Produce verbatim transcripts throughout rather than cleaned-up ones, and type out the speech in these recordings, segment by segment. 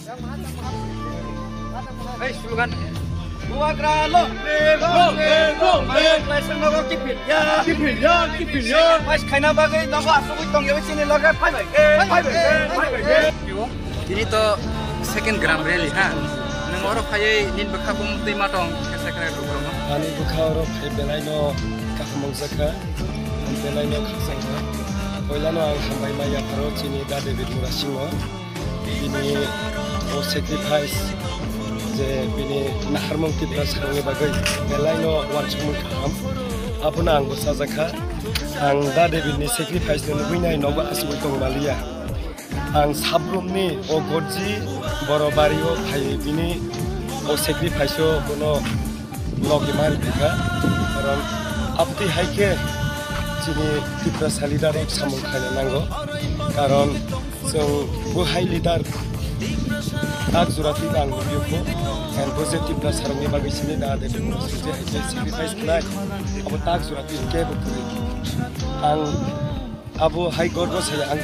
Hey, slogan. Bubagra long live, long live, long live. Kaisa nogo kiphilya, kiphilya, kiphilya. Pass khaina bagwi nogo asugwi tongya chini loge phaibai. Phaibai, phaibai. Tini to second gram rally ha. Nwng oro phaiwi nini bwkha bumung twi ma tong khe second rally rwkha. Ani bwkha oro phai belai no kaham wngjakha. Belai no khakchangkha. Poilano ang hambai ma yapharo chini Da David Murasingno. Bini o sacrifice je bini naharmung Tiprasarokni bagwi belai no uansukmung kaham. Abono ang bo chajakha. Ang Da David ni sacrifice no nugwi nai nogo asugwi tong maliya. Ang sabrumni o gorji boro bari o phai bini o sacrifice o bono logi mari bikha. Karon abdi hai khe chini Tiprasa leader rok samung khaina nango. Karon chwng bo hai leader tak jora twi ang nugwi kho. Ang bo je Tiprasarokni bagwi sini Da David Murasing je hai khe sacrifice khlai abo tak jora twi kebo kwrwi. Ang Abo hai gorbo saya ang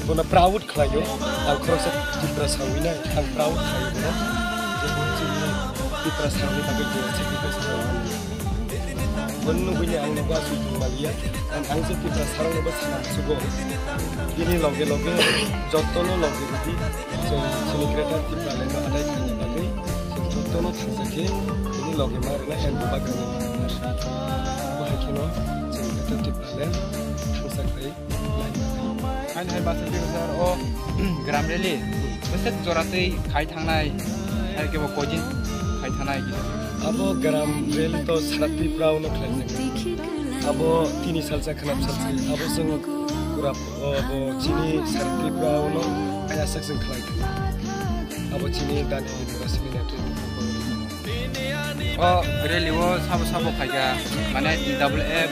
bono proud khlaio. Ang khoroksa Tiprasa wngwi nai ang proud khlaio bono. Je bo chini Tiprasa wngwi bagwi je chini Tiprasa wngwi. Bono nugwi ni ang nogo aswk tongmaliya. Ang, ang je Tiprasarokno bo sana musugo. Bini loge loge jotono loge rwdi. Chwng chini Greater Tipraland no adai khaina bagwi chwng jotono thangsa khe bini loge ma rwna ang bubagrani. Bo hai kheno chwng Greater Tipraland thangsa khlai. Haini hai basa twi bwsar o gram rally bwswk jora twi khai thangnai, hai khe bo koidin khai thangnai kisa. Abo gram rally to sara Tripura o no khlaijak. Abo tini salsa khnam salsa abo chwng pura o bo chini sara Tripura o no kaya sak chwng khlai. Abo chini dani bwswk ni O rally o sabo sabo khaikha, mane T W F,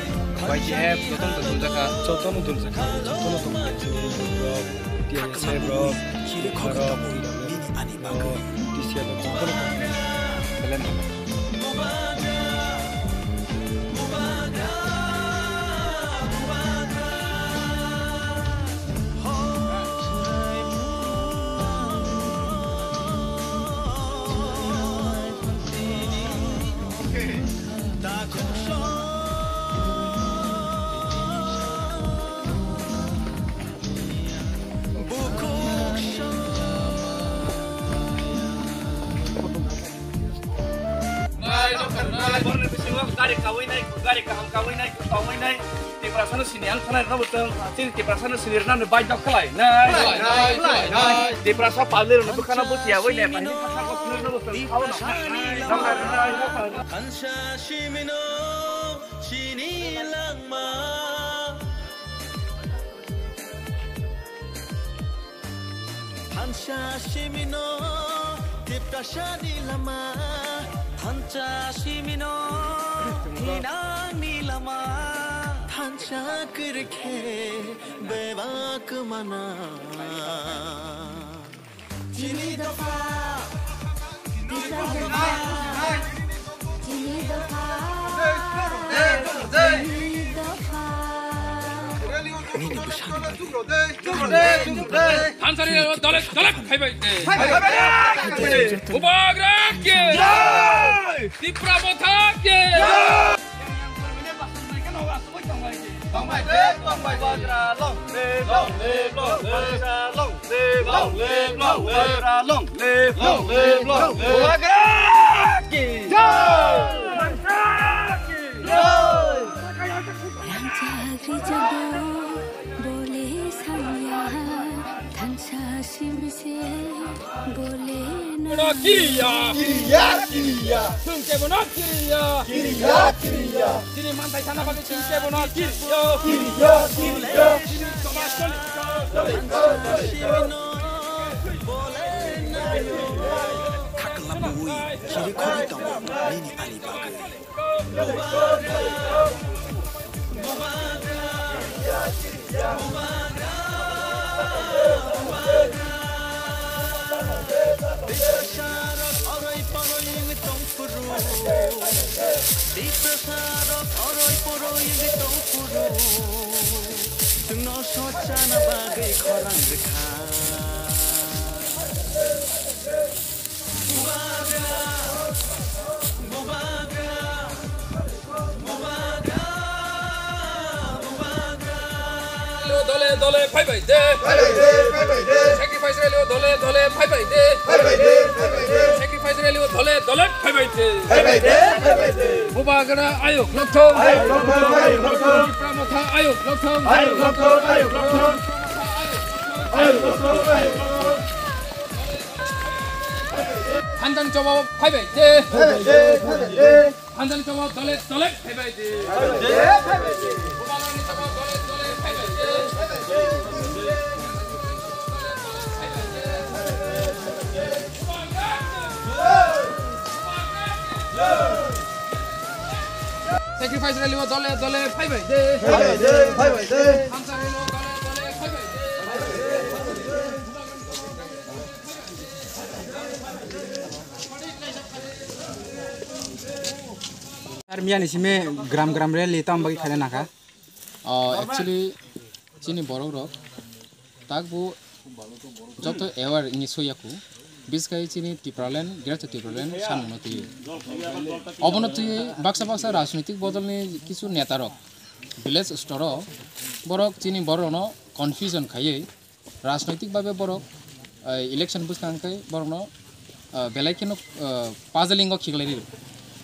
Y T F, jotono to duljakha. Jotono duljakha, jotono tongkha chini rok, T S F rok, T F rok, o, T C F rok, jotono tongkha. Belai no. Nai, nokar, nai, borokni bisingo gari kawi nai, gari kaham kawi nai, tongwi nai. Tiprasano sini ang thanai rwna bwtwng, chini Tiprasano sini rwna no bai dok khlai nai. Khlai nai, khlai nai. Tiprasa public rwna bwkhano bwthiya wi nai, bai dok khlai rwna bwtwng, khao no. Nokar, nai, nokar. Thansa simino chini langma. Thansa simino Tiprasani lama. Thansa simino thinangni lama. Thansa kwrwikhe bebak mana. Chini dopha, Tiprasa dopha, chini dopha, chini dopha. Nini bwsani bagwi. Thansari dole dole khaibai. Bubagra ki jai! Tipra Motha ki jai! Tongbai, tongbai, tongbai. Bubagra long live, long live, long live. Thansa long live, long live, long live. Bubagra long live, long live, long live. Bubagra ki jai! Thansa ki jai! Rangchak rijak bo bole sanya, thansa simi se bole na. Bono kiriya. Kiriya, kiriya. Chwng kebono kiriya. Kiriya, kiriya. Chini manthai sana bagwi chwng kebono kiriya. Kiriya, kiriya. Chini somaj choli. Khakla bui, chiri khori tongo, nini ani bagwi. Tiprasarok oroi poroi wngwi tongphuru. Tiprasarok oroi poroi wngwi tongphuru. Chwngno sochana bagwi khorang rwkha. Phaibai de. Sacrifice rally o dole dole phaibai de. Sacrifice rally o dole dole phaibai de. Bubagra ayuk lokthong. Tipra Motha ayuk lokthong. Hanjani choba phaibai de. Hanjani choba dole dole phaibai de. Bubagrani choba dole dole phaibai de. Sacrifice rally o dole dole phaibai de. Phaibai de, phaibai de. Hanjani rally o dole dole phaibai de. Sir, miyani simi gram gram rally tamo bagwi khaina nangkha? Oh, actually, chini borok rok takbo joto aware wngwi soyakhu, biskai chini Tipraland, Greater Tipraland sanmano twi. Obono twi baksa baksa rajnitik bodolni kisu neta rok village store o borok chini borok rokno confusion khaiwi rajnoitik babe borok, eh, election bwskang khe borokno, eh, belai kheno, eh, puzzling o khiklai rw.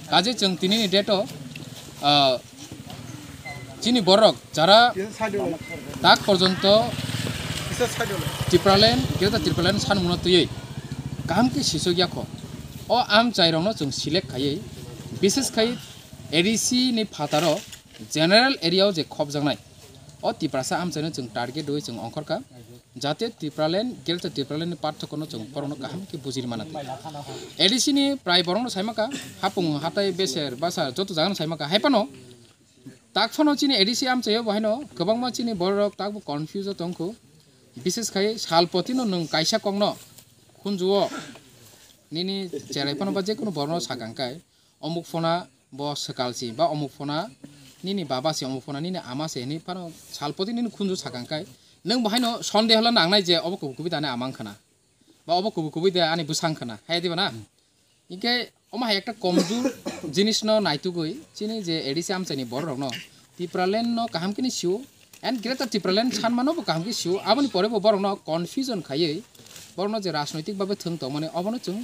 Kaje chwng tinini date o, eh, chini borok jara tak porjonto Tipraland, Greater Tipraland sanmano twiwi kaham khe sisok yakho. O amchai rokno chwng select khaiwi, bishes khai A D C ni phataro general area o je khopjaknai, o Tiprasa amchaino chwng target rwi chwng ongkhorkha. Jate Tipraland, Greater Tipraland ni parthokyo no chwng borokno kaham khe bujiri mana twi. A D C ni prai borokno saimaka, hapung hatai beser basa joto jagano saimaka. Hai phano tak phano chini A D C amchaio bo haino kwbangma chini borok takbo confuse o tongkhu. Bishes khai salpotino nwng kaisa kokno khunjuo nini cherai phano ba jekunu borokno sakang kai. Omuk phona bo swkalsi, ba omuk phona nini baba se, omuk phona nini ama se hinwi phano salpoti nini khunju sakang kai, nwng bo haino sondeho le nangnai je obo kubui kubui da ani ama wngkhana, ba obo kubui kubui da ani bwsa wngkhana, hai diba na? Hinkhe omo hai ekta komjur jinisno naitugwi chini je A D C amchaini bororokno Tipraland no kaham khe ni sio, and Greater Tipraland sanmano bo kaham khe sio, aboni pore bo borokno confusion khaiwi borokno je rajnoitik babe thwng tongmani obono chwng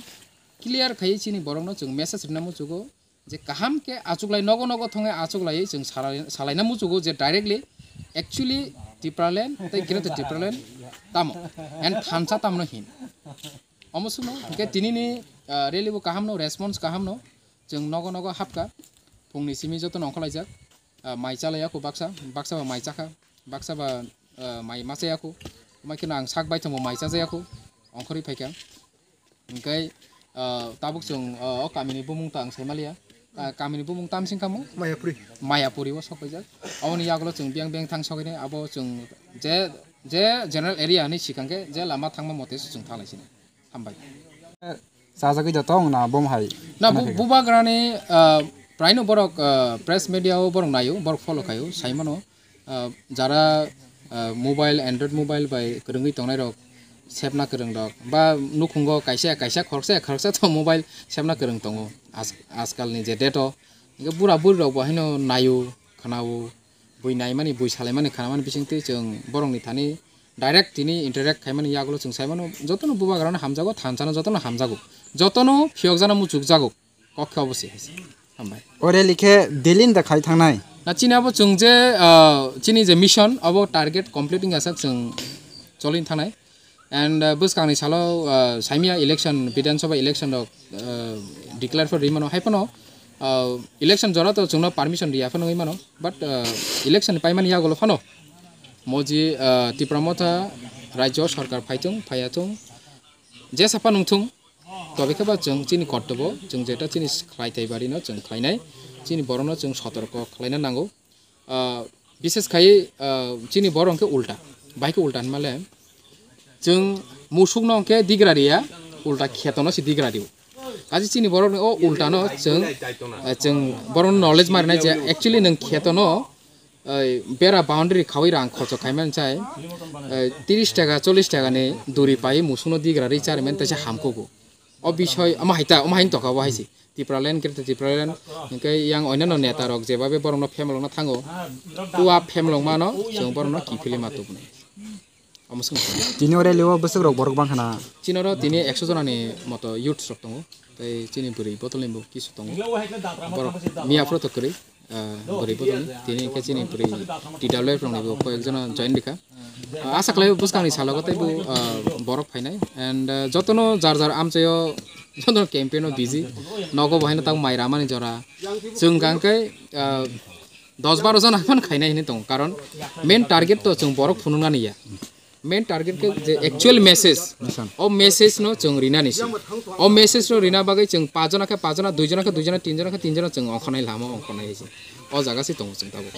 clear khaiwi chini borokno chwng message rina muchugo. Je kaham khe achuklai nogo nogo thongwi achuklaiwi chwng salai-, salaina muchugo je directly actually Tipraland tei Greater Tipraland tamo and thansa tamno hin. Omo swngno hinkhe tinini, ah, rally bo kahamno, response kahamno, chwng nogo nogo hapkha, phungni simi jotono ongkhorlaijak, ah, mai chalaiya kho baksa, baksa ba mai chakha, baksa ba, ah, mai machaya kho, omo kheno ang sak baithangbo mai chajaya kho, ongkhorwi phaikha. Hinkhe, ah, tabuk chwng, ah, o kamini bumung ta ang saimaliya. Ah, kamini bumung tamsing kamo? Mayapuri. Mayapuri o sok paijak. Aboni yagulo chwng biyang biyang thang sogwini abo chwng je, je general area ni sikang khe je lama thangma mote se chwng thanglai sini. Hambai. Chajagwi da tong na bom hai? Na bu-, bubagrani, ah, praino borok, ah, press media o borok naio, borok follow khaio, saimano. Ah, jara, ah, mobile, Android mobile bai kwrwngwi tongnai rok, sepna kwrwng rok, ba nukhungo kaisa, kaisa khoroksa, khoroksa to mobile sepna kwrwng tongo. As-, askalni je date o, hinkhe bura buri rok bo haino naio, khwnao, bui naimani, bui salaimani, khnamani bisingtwi chwng borokni thani direct tini interact khaimani yagulo chwng saimano, jotono bubagrano hamjago, thansano jotono hamjago, jotono phiyokjano muchukjago. Kok khe obo se hai se. Hambai. O rally khe daily da khai thangnai? Na chini abo chwng je, ah, chini je mission abo target complete wngya sak chwng cholin thangnai. And, ah, bwskangni salo, ah, saimya election, Bidhan Sabha election rok, ah, declare for rimano hai phano, ah, election jora to chwngno permission riya phano wngwi mano. But, ah, election paimani yagulo phano moji, ah, Tipra Motha rajyo sarkar phaithung, phaiyathung, jesa phano wngthung. Tobe khe ba chwng chini kortobo, chwng jeta chini khlai thai barino chwng khlainai, chini borokno chwng sotorko khlaina nango. Ah, bishes khai, ah, chini borok hwnkhe ulta, bahai khe ulta hinmale chwng musukno hwnkhe digra riya, ulta khetono se digra rio. Kaje chini borokni o ultano chwng, ah, chwng borokno knowledge marinai je actually nwng khetono, oi, bera boundary khawi rang khorchok khaimani chai, oi, tiris taka, chollish taka ni duri pai musukno digra ri chariman teisa hamkugo. O bisoi, omo hai ta, omo hai wng tongkha, obo hai se. Tipraland, Greater Tipraland, hinkhe yang oinano neta rok jebabe borokno phemlokna thango, ua phemlokmano chwng borokno kiphilwi ma tubunai. Omo swng. Tini o rally o bwswk rok borok bang khana? Chini oro tini ekso jona ni moto youths rok tongo. Tei chini bwrwi bodol ni bo kisu tongo. Borok miya phuru to kwrwi, ah, bwrwi bodol ni. Tini hwnkhe chini bwrwi T W F rok ni bo koi ek jona join rikha. Ah, asa khlai bwskang ni salo tei bo, ah, borok phainai. And, ah, jotono jar jar amchaio jotono campaign o busy. Nogo bo haino tang mai ramani jora. Chwng hwnkhe, ah, dos baro jona phano khainai hinwi tongo. Karon main target to chwng borok phunuknani ya. Main target khe je actual message. Mission. O message no chwng rinani se. O message no rina bagwi chwng pajona khe pajona, duijona khe duijona, tinjona khe tinjona chwng ongkhornai lama ongkhornai se. O jaga se tongo chwng tabuk.